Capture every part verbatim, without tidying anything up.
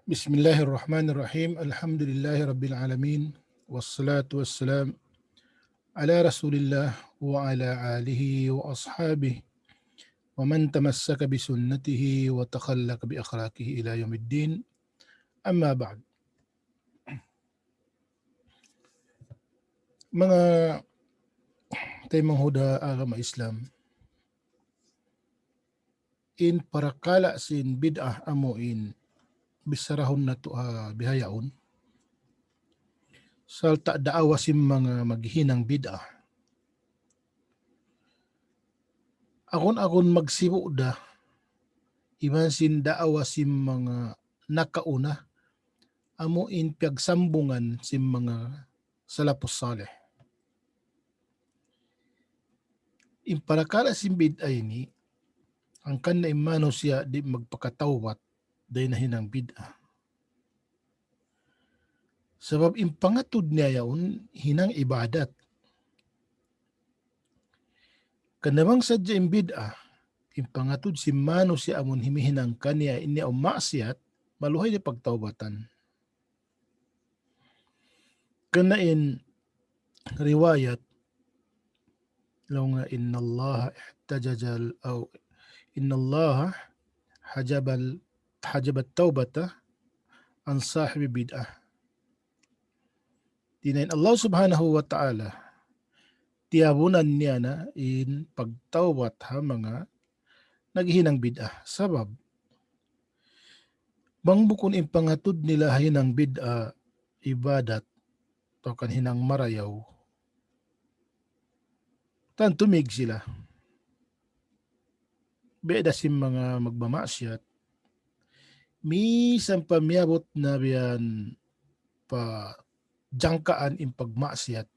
بسم الله الرحمن الرحيم. الحمد لله رب العالمين. والصلاة والسلام على رسول الله وعلى آله وأصحابه ومن تمسك بسنته وتخلق بأخلاقه إلى يوم الدين. أما بعد. Manga taymanghud ha agama Islam, in parakala' sin bid'ah amu in bisarahun natu' ha bihaun. Sarta' daawa sin manga maghinang bid'ah. Agun-agun magsibu' da iban sin daawa sin manga nakauna, amu in piyagsambungan sin manga salafus salih. In parakala' sin bid'ah ini, hangkan na in manusiya' di' magpakatawbat dayn ha hinang bid'ah. Sabab in pangatud niya yaun hinang ibadat. Karna' bang sadja in bid'ah, in pangatud sin manusiya' amun himihinang kaniya in yaun maksiyat, maluhay da pagtawbatan. Karna' in riwayat, laung niya, إن الله احتجب ال-، أو إن الله حجب ال-، حجب التوبة عن صاحب البدعة. Di' na in Allah Subhanahu wa Ta'ala, tiyabunan niya na in pagtawbat ha manga naghinang bid'ah. Sabab, bang bukun in pangatud nila ha hinang bid'ah ibadat, atawa kan hinang marayaw, tantu mig sila. Biya' da sin manga magmamaksiyat, misan pa miyabut na biya' yan pa jangkaan in pagmaksiyat,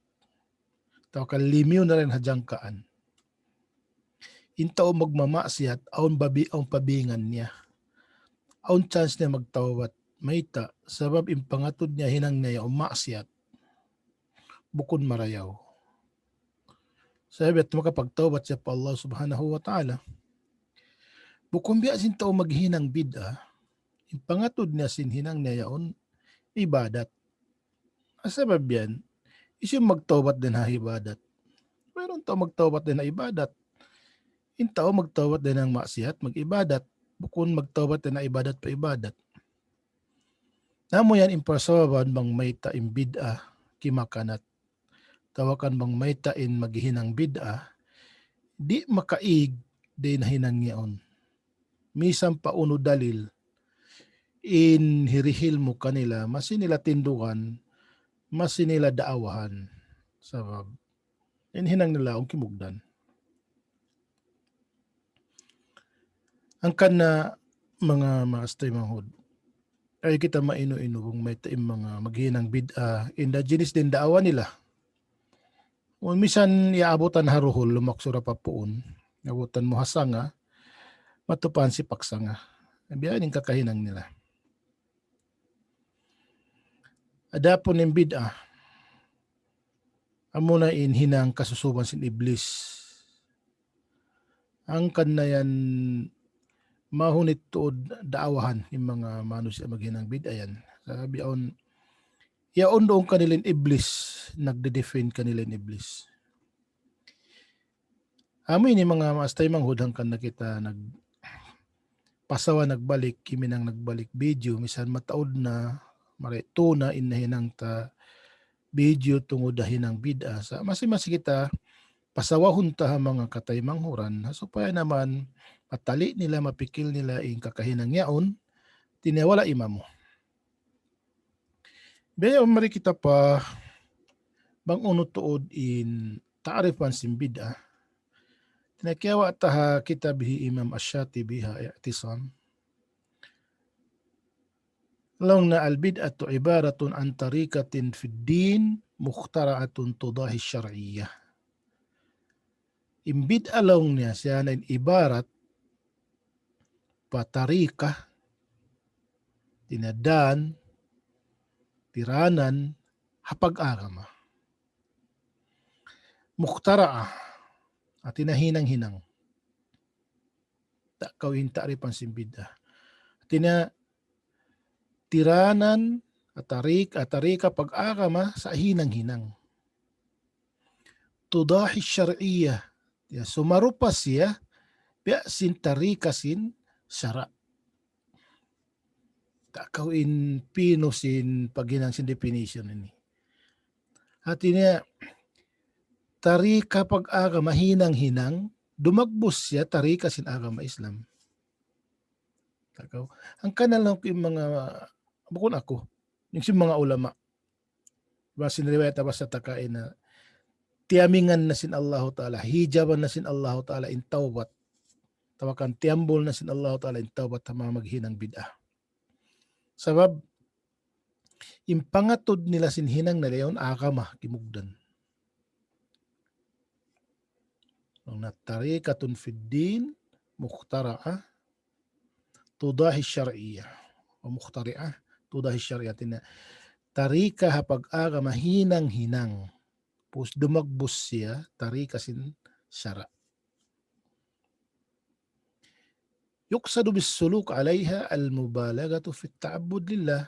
atawa kan limiyu na dayn ha jangkaan. In tau magmamaksiyat, awn babi-, awn pabingan niya. Awn chance niya magtawbat. Mayta', sabab in pangatud niya hinang niya yaun maksiyat, bukun marayaw. Sabab yadtu makapagtawbat siya pa Allah Subhanahu wa Ta'ala. Bukun biya' sin tau maghinang bid'ah, in pangatud niya sin hinang niya yaun ibadat. Sabab yan, hisiyu in magtawbat dayn ha ibadat? Wayruun tau magtawbat dayn ha ibadat. In tau magtawbat dayn ha maksiyat, mag-ibadat. Bukun magtawbat dayn ha ibadat pa ibadat. Na amu yan in pasababan bang mayta' in bid'ah kimakanat, atawa kan bang mayta' in maghinang bid'ah, di' makaig dayn ha hinang yaun. Misan pa unu dalil in hirihil mu kanila, masi nila tindugan, masi nila daawahan. Sabab in hinang nila awn kimugdan. Hangkan na manga maas taymanghud, ayaw kita mainu-inu bang mayta' in manga maghinang bid'ah, in da jinis da in daawa nila. Amun misan iyaabutan ha duhul, lumaksu ra pa puun, abutan mu ha sanga, matupan sipak sanga. Biya' ini in kakahinang nila. Adapun in bid'ah, amuna in hinang kasusuban sin Iblis. Hangkan na yan mahunit tuud daawahan in manga manusiya' maghinang bid'ah yan. Sabab yaun, yaun duun kanila in Iblis, nagde-defend kanila in Iblis. Amu ini manga maas taymanghud, hangkan na kita nagpasawa nagbalik, himinang nagbalik video, misan mataud na, maray tuna in nahinang ta video tungud ha hinang bid'ah. Sa' masi-masi kita pasawahun ta ha manga kataymanghuran, ha supaya naman matali' nila, mapikil nila in kakahinang yaun, tiniwala' imamu. Biya' mari kita pa bang unu tuud in ta'rifan sin bid'ah. Tinakiyawa' ta ha kitab hi Imam Ash-Shatibi ha I'tisam. Laung niya, البدعة عبارة عن طريقة في الدين مخترعة تضاهي الشرعية. In bid'ah laung niya siya na in ibarat pa tarika, tinadan, tiranan, ha pag-agama. Mukhtara'ah, hati niya hinang-hinang. Ta' kaw in ta'rifan sin bid'ah. Hati niya, tiranan, atarik, atarika pag-agama sa hinang-hinang. Tudahi syar'iyah. Ya, sumarupa siya, biya' sin tarika sin sara'. Takaw in pinu sin paghinang sin definition ini. Hati niya, tarika pag-agama hinang-hinang, dumagbus siya tarika sin agama Islam. Takaw. Hangkan na laung ku in manga, bukun aku, in sin manga ulama. Bang sin riwayat abasa ta kaina, tiyamingan na sin Allahu Ta'ala, hijaban na sin Allahu Ta'ala in tawbat. Tawakan tiyambul na sin Allahu Ta'ala in tawbat ha manga maghinang bid'ah. Sabab, in pangatud nila sin hinang nila yaun agama kimugdan. Ang na tarikatun fid din mukhtara'ah tudahi syar'iyah. Wa mukhtari'ah tudahi syar'iyah. Hati niya, tarika ha pag-agama hinang-hinang. Pus dumagbus siya, tarika sin sara'. يقصد بالسلوك عليها المبالغة في التعبد لله.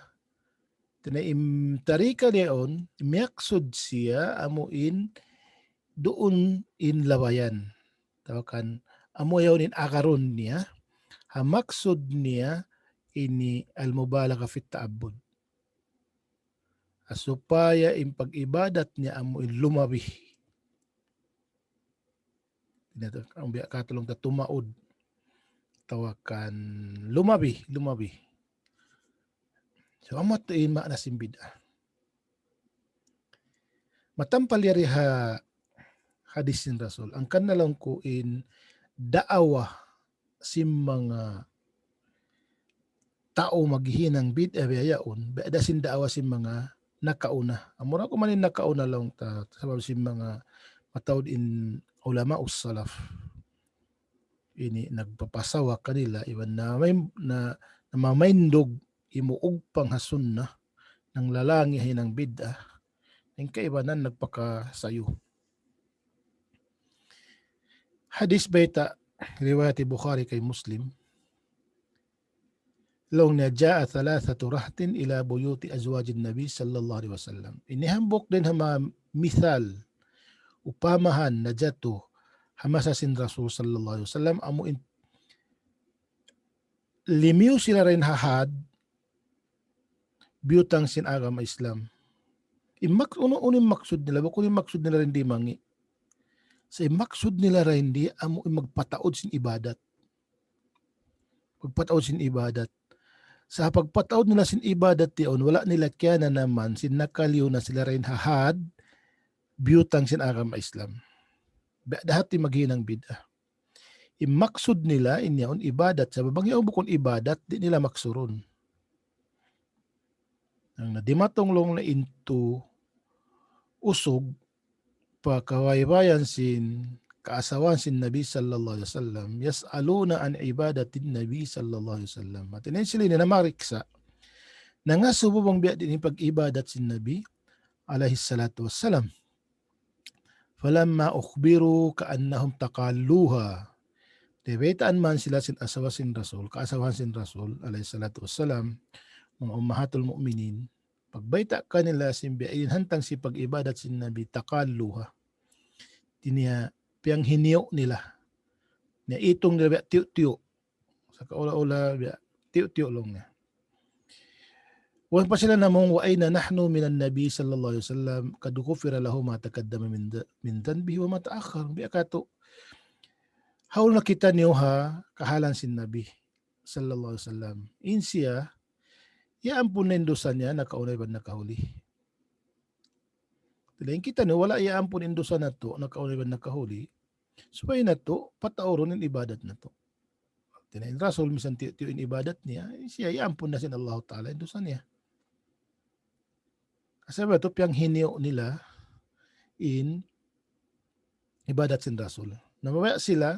Hati niya in tarika diyaun, miyaksud siya amu in duun in labayan. Tawakan amu yaun in agarun niya, ha maksud niya ini al-mubalagha fit ta'abbud. Supaya in pag-ibadat niya amu in lumabi. Ini tu, ang biya' katulung ta tumaud. Tawakan lumabi, lumabi. So, amu tu in maana sin bid'ah. Matampal yari ha hadis sin Rasul. Hangkan na laung ku in da'wa sin manga tau maghinang bid'ah biya' yaun, biya' da sin da'wa sin manga nakauna. Amura ku man in nakauna laung ta, sabab sin manga mataud in ulama us-salaf. Ini nagpapasawa kanila, iban na may, na, namamaindug imuug pang ha sunnah, nanglalangi hinang bid'ah, in kaibanan nagpakasayu. Hadis bayta' riwayat Bukhari kay Muslim. Laung niya, جاء ثلاثة رهط إلى بيوت أزواج النبي صلى الله عليه وسلم. Ini hambuuk dayn ha manga misal, upamahan najatu ha masa sin Rasul sallallahu alayhi wasallam, amu in limiyu sila dayn ha had, biyutang sin agama Islam. In mak-, unu, unu in maksud nila, bukun in maksud nila dayn di mangi'. Sa' in maksud nila dayn di, amu in magpataud sin ibadat. Magpataud sin ibadat. Sa' pagpataud nila sin ibadat yaun, wala' nila kiyananaman sin nakaliyu na sila dayn ha had, biyutang sin agama Islam. Biya' da hati maghinang bid'ah. In maksud nila, in yaun ibadat. Sabab bang yaun bukun ibadat, di' nila maksurun. Ang nadimatung laung na intu usug, pa kabaybayan sin, kaasawahan sin Nabi sallallahu alayhi wasallam, يسألون عن عبادة النبي صلى الله عليه وسلم. Hati niya sila ini namariksa. Nangasubu bang biya' diin in pag-ibadat sin Nabi alayhi salatu wassalam. فلما أخبروا كأنهم تقالوها. Dibaytaan man sila sin asawa sin Rasul, kaasawahan sin Rasul, alayhi salatu wassalam, manga ummahatul mu'minin. Pagbayta' kanila sin biya' ini hantang sin pag-ibadat sin Nabi, تقالوها. Hati niya, piyanghiniyu' nila. Niya itung nila biya' tiyu'-tiyu'. Sa' kaula-ula biya' tiyu'-tiyu' laung niya. Wa pa sila namung, وأين نحن من النبي صلى الله عليه وسلم قد غفر له ما تقدم من ذ-، من ذنبه وما تأخر. Biya' katu', hawnu na kitaniyu ha kahalan sin Nabi sallallahu alayhi wasallam. In siya, iyaampun na in dusa niya, nakauna iban nakahuli. Laung kitaniyu, wala' iyaampun in dusa natu', nakauna iban nakahuli. Supaya natu', pataurun in ibadat natu'. Hati niya in Rasul misan tiyu'-tiyu' in ibadat niya, siya iyaampun na sin Allahu Ta'ala in dusa niya. Sabab yadtu piyanghiniyu' nila in ibadat sin Rasul. Na mabaya' sila,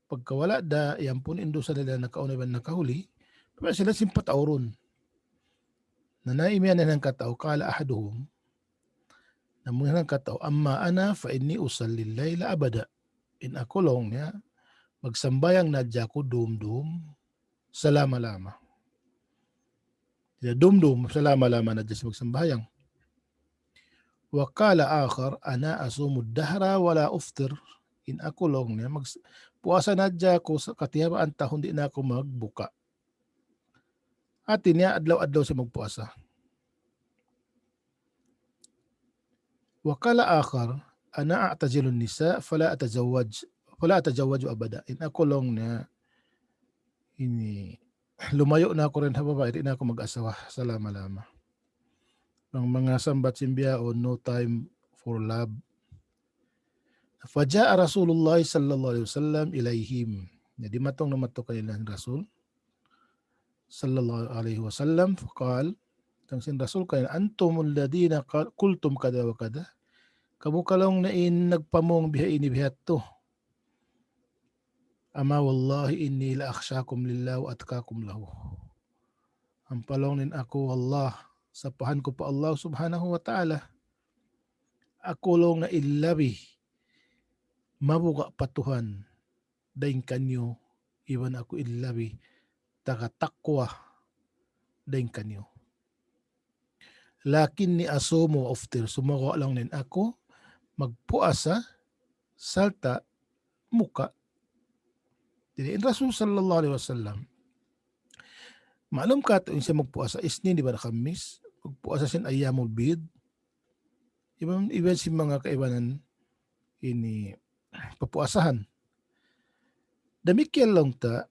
pagka wala' da iyaampun in dusa nila nakauna iban nakahuli, mabaya' sila sin pataurun. Na naimiyan na hangkatau, قال أحدهم, namung hangkatau, أما أنا فإني أصلي الليل أبدا. In aku laung niya, magsambahayang na hadja aku dum-dum, salama-lama. Di' na dumdum, salama-lama na hadja siya magsambahayang. وقال آخر: أنا أصوم الدهر ولا أفطر. In aku laung niya, mag-, puasa na hadja aku sa katiyabaan tahun di' na aku magbuka. Hati niya, adlaw-adlaw siya magpuasa. وقال آخر: أنا أعتزل النساء فلا أتزوج، فلا أتزوج أبدا. In aku laung niya, ini, lumayu' na aku dayn ha babai, di' na aku mag-asawa salama-lama. Ang manga sambat sin bihaun, no time for love. فجاء رسول الله صلى الله عليه وسلم إليهم. Jadi, dimatung na madtu kanila in Rasul sallallahu alayhi wasallam, فقال, laung sin Rasul kanila, أنتم الذين قال-، قلتم كذا وكذا. Kamu ka laung niya in nagpamung biha ini biha yadtu. أما والله إني لأخشاكم لله وأتقاكم له. Ampa laung niya in aku, wallah, sapahan ku pa Allah subhanahu wa ta'ala, aku laung niya in labi mabuga' pa Tuhan dayn kaniyu, iban aku in labi taga takwa dayn kaniyu. لكني أصوم وأفطر, sumagawa' laung niya in aku magpuasa sarta' muka. Jadi, in Rasul sallallahu alayhi wasallam, maklum katu' in siya magpuasa Isnin iban Khamis, magpuasa sin ayyamul bid, iban, iban sin manga kaibanan ini papuasahan. Damikkiyan laung ta,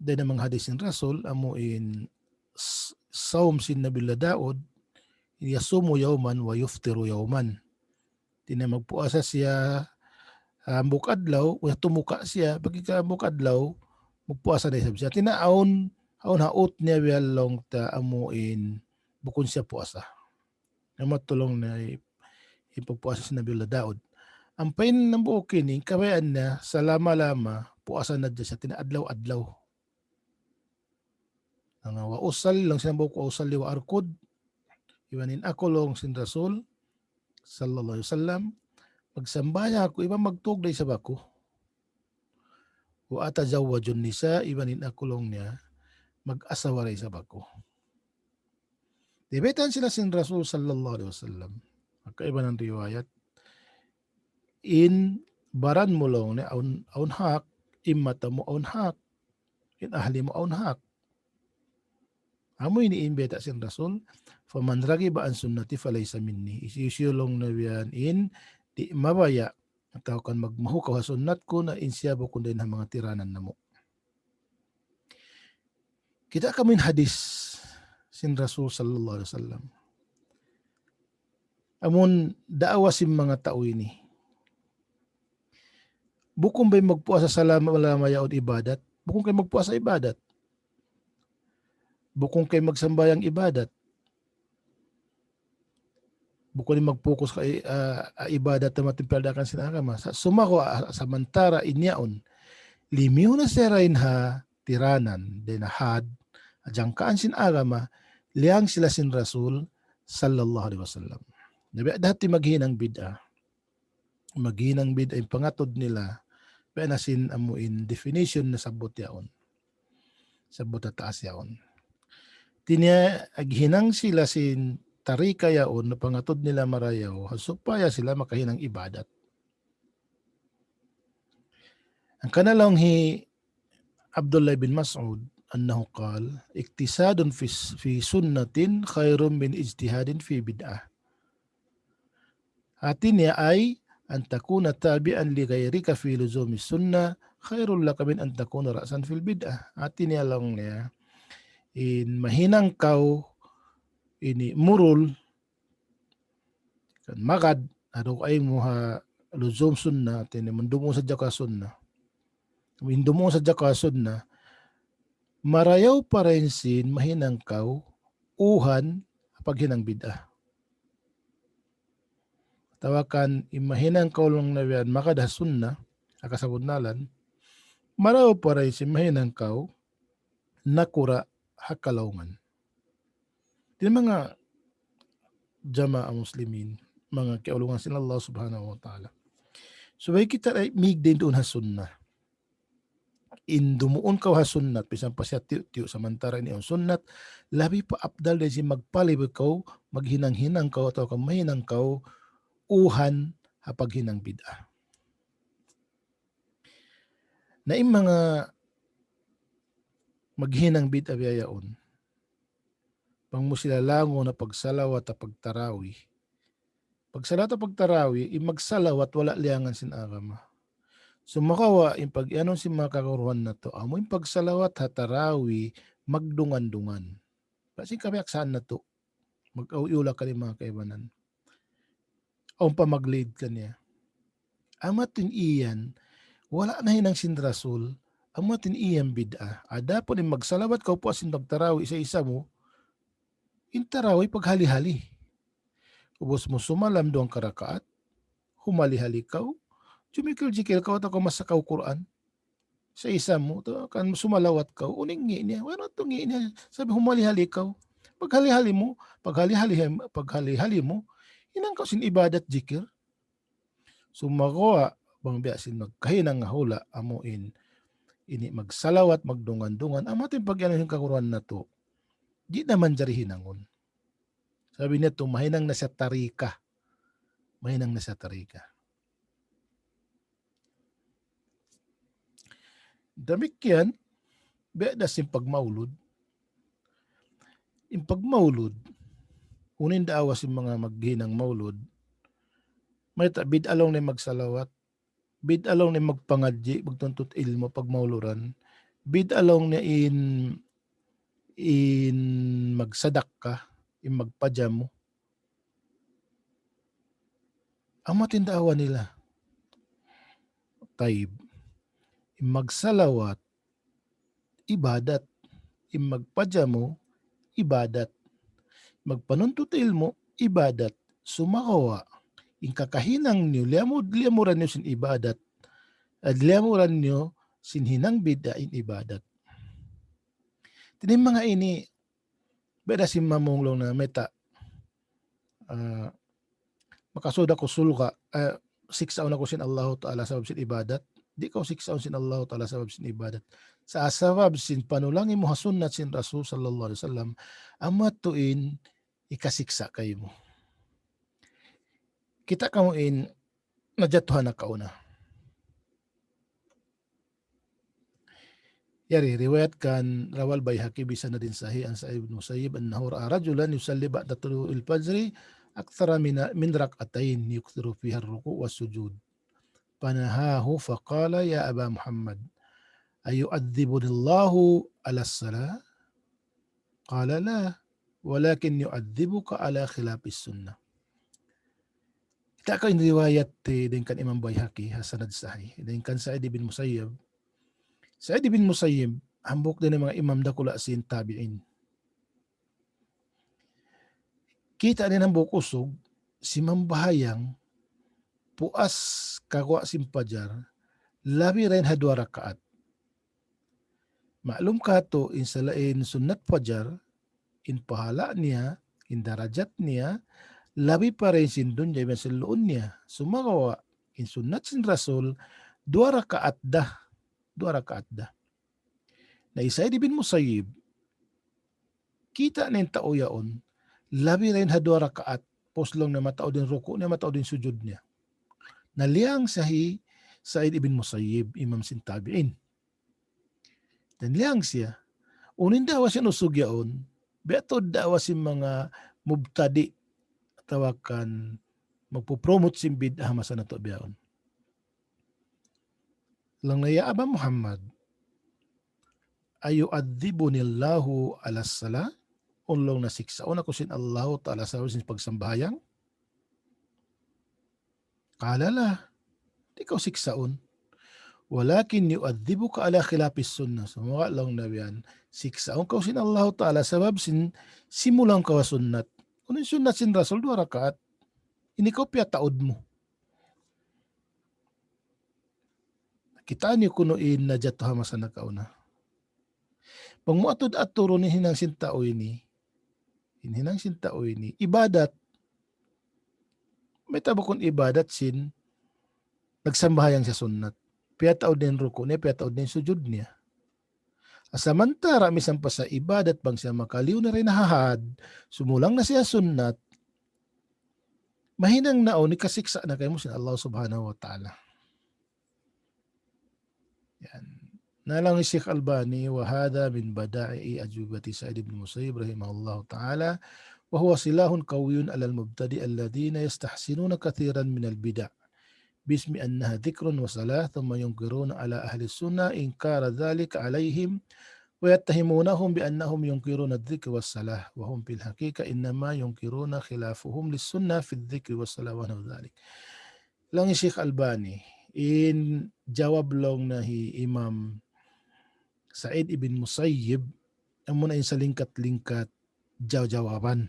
dayn ha manga hadis sin Rasul, amu in s-, sawm sin Nabiullah Daud, يصوم يوما ويفطر يوما. Hati niya magpuasa siya, ah, hambuuk adlaw, wa tumuka siya, pagka hambuuk adlaw, magpuasa na isab siya. Hati niya awn, awn haut niya biya' laung ta amu in bukun siya puasa. Amu yadtu laung niya i-, in pagpuasa sin Nabiullah Daud. Ampa in hambuuk ini, kabayaan niya, salama-lama, puasa na hadja siya, hati niya adlaw-adlaw. Laung niya, وأصلي, laung sin hambuuk, وأصلي وأرقد. Iban in aku laung sin Rasul, sallallahu alayhi wasallam, magsambahayang aku, iban magtug da isab aku. وأتزوج النساء, iban in aku laung niya, mag-asawa da isab aku. Dibaytaan sila sin Rasul sallallahu alayhi wasallam. Kaibanan riwayat, in baran mu laung niya awn, awn hak, in mata mu awn hak, in ahli mu awn hak. Amu ini in bayta' sin Rasul, فمن رغب عن سنتي فليس مني. Hisiyu-siyu laung niya biya' yan in di' mabaya' atawa kan magmahukaw ha sunnat ku, na in siya bukun dayn ha manga tiranan namu'. Kita' kamu in hadis sin Rasul sallallahu alayhi wasallam. Amun da'wa sin manga tau ini. Bukun ba in magpuasa salama-lama yaun ibadat? Bukun kay magpuasa ibadat. Bukun kay magsambahayang ibadat. Bukun in mag-focus ka, ah, ah, ibadat ha manga timpal daakan sin agama. Sa-, sumagawa', ah, samantara' in yaun, limiyu na siya dayn ha tiranan, dayn ha had, ha jangkaan sin agama, liyang sila sin Rasul, sallallahu alayhi wasallam. Na biya' da hati maghinang bid'ah. Maghinang bid'ah in pangatud nila, biya' na sin amu in definition nasabbut yaun. Sabbut ha taas yaun. Hati niya, aghinang sila sin tarika yaun, na pangatud nila marayaw, ha supaya sila makahinang ibadat. Hangkan laung hi Abdullah bin Mas'ud, أنه قال: اقتصاد في الس-، في سنة خير من اجتهاد في بدعة. Hati niya ay, أن تكون تابعا لغيرك في لزوم السنة خير لك من أن تكون رأسا في البدعة. Hati niya laung niya, in mahinang kaw ini murul, kan magad, ha dugaing mu ha luzum sunnah, hati niya, mandumu sadja ka sunnah. Mandumu sadja ka sunnah. Marayaw pa dayn sin mahinang kaw uhan ha paghinang bid'ah. Atawa kan in mahinang kaw laung niya biya' yan magad ha sunnah, ha kasabunnalan, marayaw pa dayn sin mahinang kaw nakura' ha kalaungan. Hati niya manga jamaa muslimin, manga kiyaulungan sin Allah subhanahu wa ta'ala. Subay kita ay mīg dayn duun ha sunnah. in dumuun kaw ha sunnat, bisan pa siya tiyu'-tiyu' samantara' in iyan sunnat, labi pa apdal dayn sin magpalib kaw, maghinang-hinang kaw, atawa ka mahinang kaw, uhan ha paghinang bid'ah. Na in manga maghinang bid'ah biya' yaun, bang mu sila langun ha pagsalawat ha pagtarawih. Pagsalawat ha pagtarawih, in magsalawat wala' liyangan sin agama. Sumagawa', in pag-iyanun sin manga kaguruhan natu', amu in pagsalawat ha tarawih, magdungan-dungan. Bang sin kabiyaksahan natu', mag-awiyula ka in manga kaibanan. Awn pa mag-lead kaniya. Amu yadtu in iyan, wala' nahinang sin Rasul, amu yadtu in iyan bid'ah. Adapun in magsalawat kaw puas sin pagtarawih isa-isa mu, in tarawih paghali-hali. Ubus mu sumalam duwang karakaat, humali-hali kaw, jumikil-jikil kaw atawa kaw masa kaw Qur'an. Sa' isa mu, tu, kan sumalawat kaw, unu in ngi' niya, wala' tu ngi' niya, sabab humali-hali kaw. Paghali-hali mu, paghali-hali, paghali-hali mu, hinang kaw sin ibadat jikil. Sumagawa', bang biya' sin magkahinang hula', amu in, ini magsalawat, magdungan-dungan, amu yadtu in pag-iyanun sin kaguruhan natu'. Di' na manjari hinangun. Sabab niya tu, mahinang na siya tarika. Mahinang na siya tarika. Damikkiyan, biya' da sin pagmaulud. In pagmaulud, unu in daawa sin manga maghinang maulud, mayta' bid'ah laung niya magsalawat, bid'ah laung niya magpangadji', magtuntut ilmu', pagmauluran, bid'ah laung niya in, in magsadakka, in magpajamu. Amu yadtu in daawa nila. Tayyib. In magsalawat, ibadat. In magpajamu, ibadat. Magpanuntut ilmu', ibadat. Sumagawa', in kakahinang niyu, liyamu-, liyamuran niyu sin ibadat. At liyamuran niyu sin hinang bid'ah in ibadat. Hati niya in manga ini, biya' da sin mamung laung niya mayta', ah, makasud aku surga', eh, siksaun aku sin Allahu Ta'ala sabab sin ibadat. Di' kaw siksaun sin Allahu Ta'ala sabab sin ibadat. Sa' sabab sin panulangi mu ha sunnat sin Rasul sallallahu alayhi wasallam, amu yadtu in hikasiksa' kaymu. Kita' kamu in najatuhan nakauna. Yari, riwayat kan رواه البيهقي بسند صحيح عن سعيد بن المسيب أنه رأى رجلا يصلي بعد طلوع الفجر أكثر من، من ركعتين يكثر فيها الركوع والسجود. فنهاه فقال: يا أبا محمد، أيعذبني الله على الصلاة؟ قال: لا، ولكن يعذبك على خلاف السنة. Kita' kaw in riwayat, eh, dayn kan Imam Bayhaqi, ha sanad sahih, dayn kan Sa'id ibn Musayyib. Sa'id ibn Musayyib, hambuuk dayn ha manga imam dakula' sin tabi'in. Kita' niya in hambuuk usug, simambahayang, puas kaguwa' sin pajar, labi dayn ha duwa rakaat. Maklum katu', in salain sunnat pajar, in pahala' niya, in darajat niya, labi pa dayn sin dunya iban sin luun niya. Sumagawa', in sunnat sin Rasul, duwa rakaat da. Duwa rakaat da. Na hi Sa'id ibn Musayyib, kita' niya in tau yaun, labi dayn ha duwa rakaat, puas laung niya mataud in ruku' niya, mataud in sujud niya. Na liyang siya hi Sa'id ibn Musayyib, imam sin tabi'in. Dayn liyang siya, unu in daawa sin usug yaun, biya' tuud daawa sin manga mubtadi', atawa kan magpupromote sin bid'ah masa natu' bihaun. Laung niya, يا أبا محمد، أيعذبني الله على الصلاة؟ Unu laung niya, siksaun aku sin Allahu Ta'ala sabab sin pagsambahayang? قال لا. Di' kaw siksaun. ولكن يعذبك على خلاف السنة. Sumagawa' laung niya yan, siksaun kaw sin Allahu Ta'ala sabab sin simulang kaw ha sunnat. Unu in sunnat sin Rasul, duwa rakaat. Ini kaw piyataud mu. Kitaa niyu kunu' in najatuhan masa nakauna. Bang mu atud-aturun in hinang sin tau ini, in hinang sin tau ini, ibadat. Mayta' bukun ibadat sin nagsambahayang siya sunnat. piyataud niya in ruku' niya, piyataud niya in sujud niya. Samantara' misan pa sa ibadat bang siya makaliyu na dayn ha had, sumulang na siya sunnat, mahinang na awn hikasiksa' na kaymu sin Allah Subhanahu wa Ta'ala. Yan. Laung hi Sheikh Albani, وهذا من بدائع أجوبة سعيد بن المسيب رحمه الله تعالى، وهو سلاح قوي على المبتدع الذين يستحسنون كثيرا من البدع باسم أنها ذكر وصلاة، ثم ينكرون على أهل السنة إنكار ذلك عليهم، ويتهمونهم بأنهم ينكرون الذكر والصلاة، وهم في الحقيقة إنما ينكرون خلافهم للسنة في الذكر والصلاة ونحو ذلك. Laung hi Sheikh Albani, in jawab laung niya hi Imam Sa'id ibn Musayyib, amuna in salingkat-lingkat jaw-jawaban.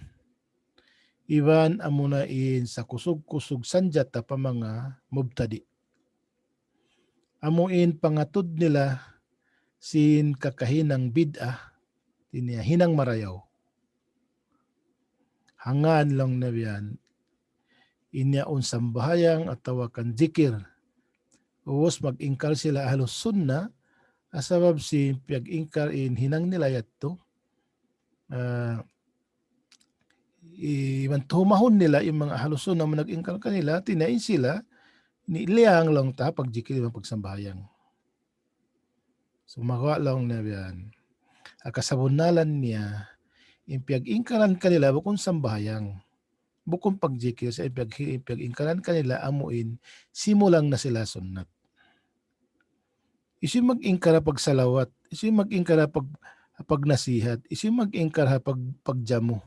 Iban amuna in sakusug-kusug sanjata pa manga mubtadi'. Amu in pangatud nila sin kakahinang bid'ah, hāti niya hinang marayaw. Hangkan laung niya biya' yan, in yaun sambahayang atawa kan jikir. Ubus mag-ingkar sila Ahlus Sunnah, sabab sin piyag-ingkar in hinang nila yadtu. Ah, iban tuhumahun nila in manga Ahlus Sunnah amun nag-ingkar kanila, hāti niya in sila, ini liyang laung ta pagjikir iban pagsambahayang. Sumagawa' laung niya biya' yan. Hangkan sabunnalan niya, in piyag-ingkaran kanila bukun sambahayang, bukun pagjikir, sa' in piyag-, in piyag-ingkaran kanila amu in simulang na sila sunnat. Hisiyu in mag-ingkar ha pagsalawat, hisiyu in mag-ingkar ha pag-, pagnasihat, hisiyu in mag-ingkar ha pag-, pagjamu.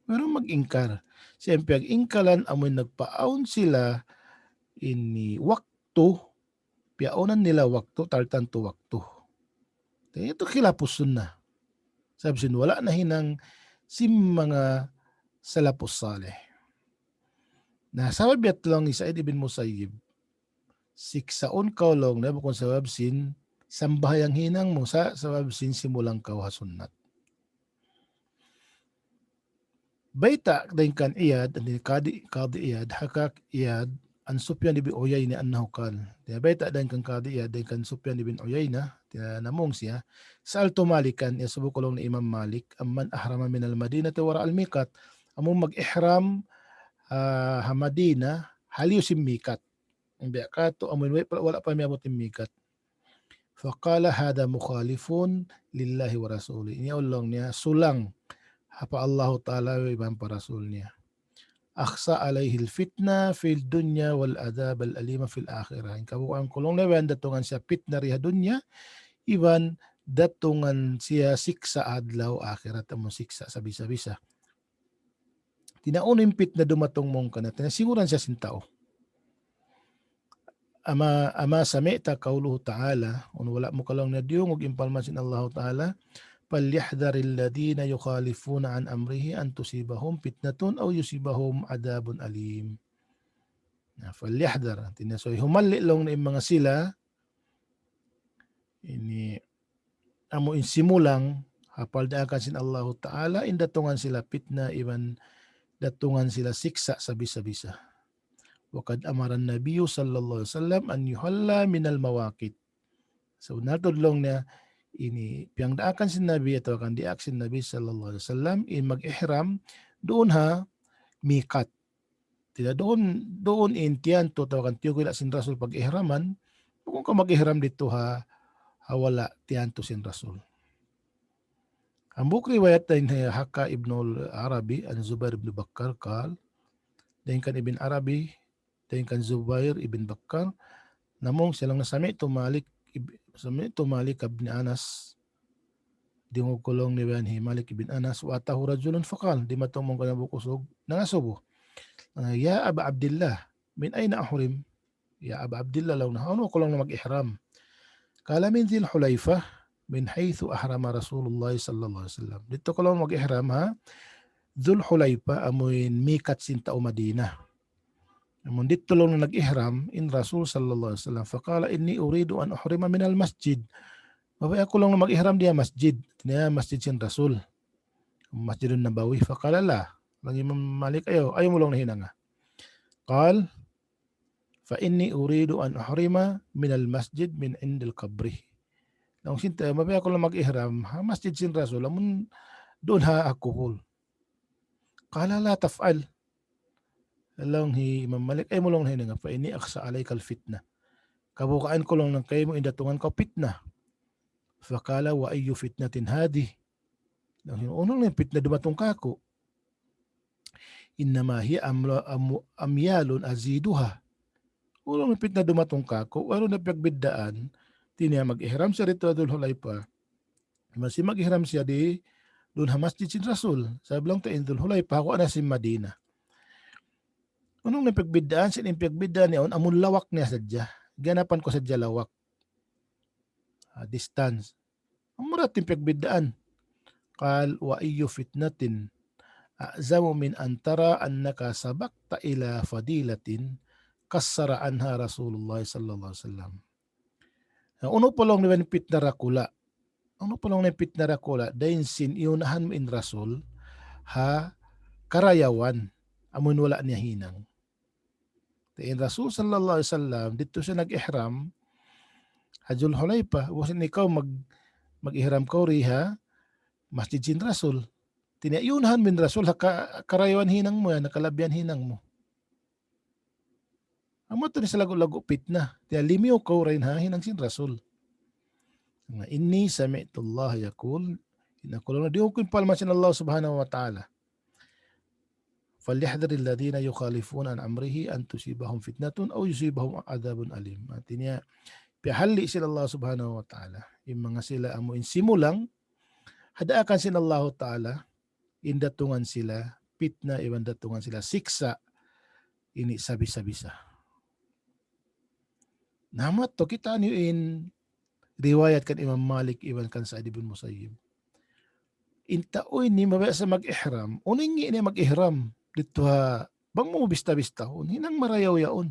Wayruun mag-ingkar. Sa' in piyag-ingkaran amu in nagpaawn sila ini waktu, piyaunan nila waktu, tartantu waktu. Hāti niya yadtu khilafus sunnah. Sabab sin wala' nahinang sin manga salafus salih. Na, sabab yadtu laung hi Sa'id ibn Musayyib, siksaun kaw laung niya bukun sabab sin sambahayang hinang mu, sa' sabab sin simulang kaw ha sunnat. Bayta' dayn kan Iyad, hāti niya Qadi, Qadi Iyad, حكى عن Iyad, عن سفيان بن عيينة أنه قال. Hāti niya bayta' dayn kan Qadi Iyad, dayn kan Sufyan ibn Uyayna, hāti niya namung siya, سألت مالكا, iyasubu ku laung niya hi Imam Malik, عمن أحرم من المدينة ورأى الميقات. Amun mag-ihram, ah, ha Madinah, haliyu sin miqat. Biya' katu', amun wala' pa, wala' pa miyabut in miqat. فقال هذا مخالف لله ورسوله. Ini laung niya sulang pa Allahu Ta'ala iban pa Rasul niya. أخشى عليه الفتنة في الدنيا والعذاب الأليم في الآخرة. In kabugaan ku laung niya, datungan siya pitna di ha dunya, iban datungan siya siksa' adlaw akhirat, amu siksa' sabisa-bisa. Hāti niya unu in pitna dumatung mawn kaniya, hāti niya siguran siya sin tau. أما، أما سمعت قوله تعالى, unu wala' mu ka laung niya diyungug in parman sin Allahu Ta'ala, فليحذر الذين يخالفون عن أمره أن تصيبهم فتنة أو يصيبهم عذاب أليم. Na, فليحذر, hāti niya, so, humalli' laung niya in manga sila, ini, amu in simulang, ha pagdaakan sin Allahu Ta'ala, in datungan sila pitna, iban datungan sila siksa' sabisa-bisa. وقد أمر النبي صلى الله عليه وسلم أن يحل من المواقيت. So, na tuud laung niya, ini, piyagdaakan sin Nabi, atawa kan diyaak sin Nabi sallallahu alayhi wasallam, in mag-ihram, duun ha miqat. Hāti niya duun, duun in tiyantu, atawa kan tiyukila' sin Rasul pag-ihraman, bukun kaw mag-ihram didtu ha, ha wala' tiyantu sin Rasul. Hambuuk riwayat dayn ha, حكى ابن العربي عن الزبير بن بكر قال, dayn kan Ibn Arabi, dayn kan Zubair ibn Bakkar, namung siya laung niya سمعت مالك ib-, سمعت مالك بن أنس, diyungug ku laung niya hi Malik ibn Anas, وأتاه رجل فقال, dimatung mawn kaniya hambuuk usug, nangasubu, ah, يا أبا عبد الله، من أين أحرم؟ Ya Aba Abdillah, laung niya, hawnu kaw laung niya mag-ihram? قال من ذي الحليفة من حيث أحرم رسول الله صلى الله عليه وسلم. Didtu kaw laung niya mag-ihram ha Dhul Hulayfa, amu in miqat sin tau Madinah. Amu in didtu laung niya nag-ihram in Rasul sallallahu alayhi wasallam. فقال إني أريد أن أحرم من المسجد. Mabaya' aku laung niya mag-ihram di ha masjid. Hāti niya masjid sin Rasul. Masjidun Nabawi. فقال لا. Laung Imam Malik, ayaw, ayaw mu laung niya hinanga. قال فإني أريد أن أحرم من المسجد من عند قبره. Laung sin tau, mabaya' aku laung mag-ihram ha masjid sin Rasul, amun duun ha kubul. قال لا تفعل. Laung hi Imam Malik, ayaw mu laung hinanga, فإني أخشى عليك الفتنة. Kabugaan ku laung kaymu in datungan kaw pitna. فقال وأي فتنة هذه؟ Laung hi, unu in pitna dumatung kāku'? إنما هي أمل-، أم-، أميال أزيدها. Unu in pitna dumatung kāku', wayruun na piyagbiddaan, hāti niya mag-ihram siya didtu ha Dhul Hulayfa. Masi mag-ihram siya di, duun ha masjid sin Rasul. Sabab laung ta in Dhul Hulayfa, hakuha na sin Madina. Unu in piyagbiddaan, sin in piyagbiddaan niya yaun, amun lawak niya sadja. Ganapan ku sadja lawak. Ah, distance. Amu ra in piyagbiddaan. قال وأي فتنة أعظم من أن ترى أنك سبقت إلى فضيلة قصر عنها رسول الله صلى الله عليه وسلم. Na, unu pa laung niya in pitna dakula'? Unu pa laung niya in pitna dakula'? Dayn sin iyunahan mu in Rasul ha karayawan, amun wala' niya hinang. Hāti in Rasul sallallahu alayhi wasallam, didtu siya nag-ihram ha Dhul Hulayfa, ubus in ikaw mag-, mag-ihram kaw di ha masjid sin Rasul. Hāti niya iyunahan mu in Rasul ha ka-, karayawan hinang mu yan, ha kalabihan hinang mu. Amu yadtu in salaggu'-laggu' pitna. Hāti niya limiyu kaw dayn ha hinang sin Rasul. Na, إني سمعت الله يقول, in aku laung diyungug ku in parman sin Allah subhanahu wa ta'ala. فليحذر الذين يخالفون عن أمره أن تصيبهم فتنة أو يصيبهم عذاب أليم. Hāti niya, piyahalli' sin Allah subhanahu wa ta'ala. In manga sila amu in simulang, ha daakan sin Allah ta'ala, in datungan sila pitna, iban datungan sila siksa', ini sabisa-bisa. Na, amu yadtu kitaa niyu in riwayat kan Imam Malik iban kan Sa'id ibn Musayyib. In tau ini mabaya' siya mag-ihram, unu in ngi' niya mag-ihram didtu ha, bang mu bista-bistahun, hinang marayaw yaun.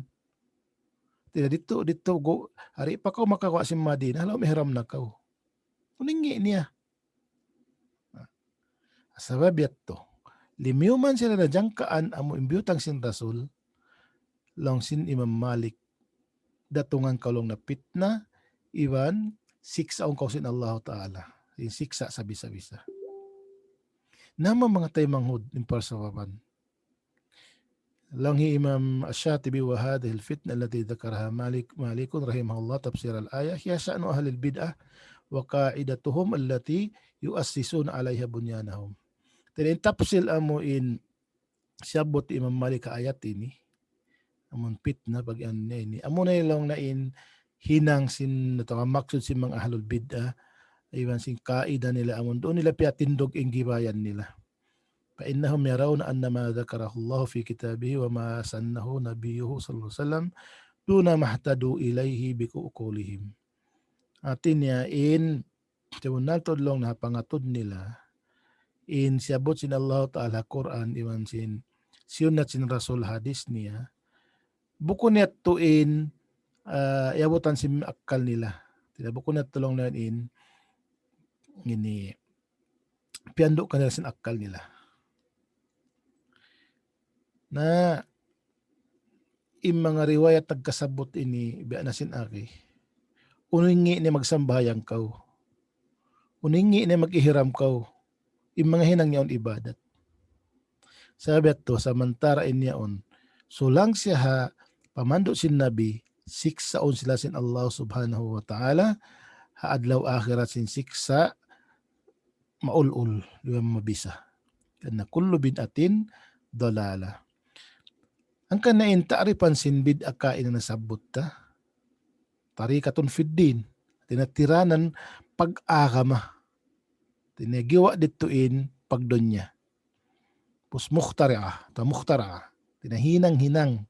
Hāti niya didtu, didtu gu-, di' pa kaw makaguwa' sin Madina, laung ihram na kaw. Unu in ngi' niya? Sabab yadtu, limiyu man sila najangkaan amu in biyutang sin Rasul, laung sin Imam Malik, datungan kaw laung niya pitna, iban siksaun kaw sin Allah ta'ala. In siksa' sabisa-bisa. Na, manga taymanghud, in parsababan. Laung hi Imam Ash-Shatibi, وهذه الفتنة التي ذكرها مالك، مالك رحمه الله تفسير الآية هي شأن أهل البدعة وقاعدتهم التي يؤسسون عليها بنيانهم. Hāti niya in tafsir amu in siyabbut Imam Malik ha ayat ini, amun pitna pag-anu niya ini. Amu na laung niya in hinang sin, atawa maksud sin manga ahlul bid'ah, iban sin kaida nila amun duun nila piyatindug in gibayan nila. فإنهم يرون أن ما ذكره الله في كتابه وما سنه نبيه صلى الله عليه وسلم دون ما اهتدوا إليه بعقولهم. Hāti niya in, sabunnal tuud laung niya ha pangatud nila, in siyabbut sin Allah ta'ala Qur'an, iban sin sunnat sin Rasul hadith niya, bukun yadtu in, ah, iyabutan sin akkal nila. Hāti niya bukun yadtu laung niya in, ini, piyandu' kanila sin akkal nila. Na, in manga riwayat nagkasabbut ini, biya' na sin agi. Unu in ngi' niya magsambahayang kaw? Unu in ngi' niya mag-ihram kaw? In manga hinang niya yaun ibadat. Sabab yadtu, samantara' in yaun, sulang siya ha pamandu' sin Nabi, siksaun sila sin Allah subhanahu wa ta'ala, ha adlaw akhirat sin siksa' maul-ul, di' mabisa. Karna' كل بدعة ضلالة. Hangkan na in ta'rifan sin bid'ah kaina nasabbut ta. طريقة في الدين. Hāti niya tiranan pag-agama. Hāti niya giwa' didtu in pagdunya. Pus مخترعة, atawa مخترعة. Hāti niya hinang-hinang.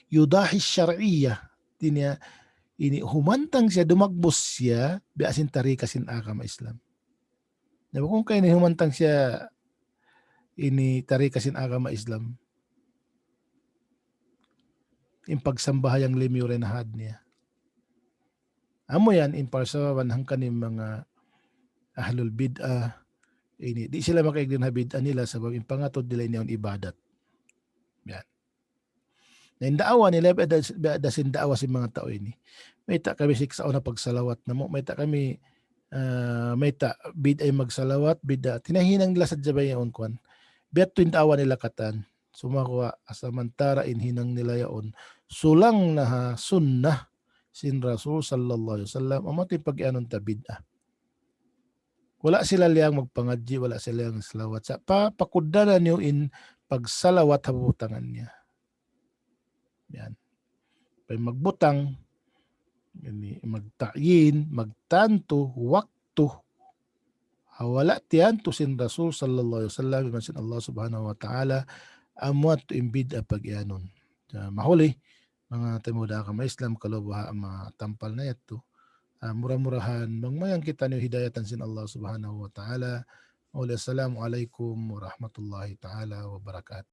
يضاهي الشرعية. Hāti niya ini humantang siya, dumagbus siya, biya' sin tarika sin agama Islam. Na, bukun ka ini humantang siya ini tarika sin agama Islam. In pagsambahayang limiyu dayn ha had niya. Amu yan, in parsababan hangkan in manga ahlul bid'ah ini, di' sila makaig dayn ha bid'ah nila sabab in pangatud nila ini yaun ibadat. Yan. Na in da'wa nila, biya' da, biya' da sin da'wa sin manga tau ini. Mayta' kami siksaun ha pagsalawat namu', mayta' kami, ah, mayta' bid'a in magsalawat, bid'a. Tinahinang nila sadja ba yaun kuwan. Biya' tu in da'wa nila katan. Sumagawa', samantara' in hinang nila yaun, sulang na ha sunnah sin Rasul sallallahu alayhi wasallam, amu tu in pag-iyanun ta bid'a. Wala' sila liyang magpangadji', wala' sila liyang salawat. Sa' pa, pakugdanan niyu in pagsalawat ha butangan niya. Yan. Pag magbutang, ini magta'yin, magtantu, waktu, ha wala' tiyantu sin Rasul sallallahu alayhi wasallam, iban sin Allah subhanahu wa ta'ala, amu yadtu in bid'a pag-iyanun. Sa' mahuli, manga taymanghud ku ha agama Islam, kalu baha' matampal na yadtu. Ah, mura-murahan, mangmayan kitaniyu hidayatan sin Allah subhanahu wa ta'ala. Wa assalamu alaykum warahmatullahi ta'ala wabarakatuh.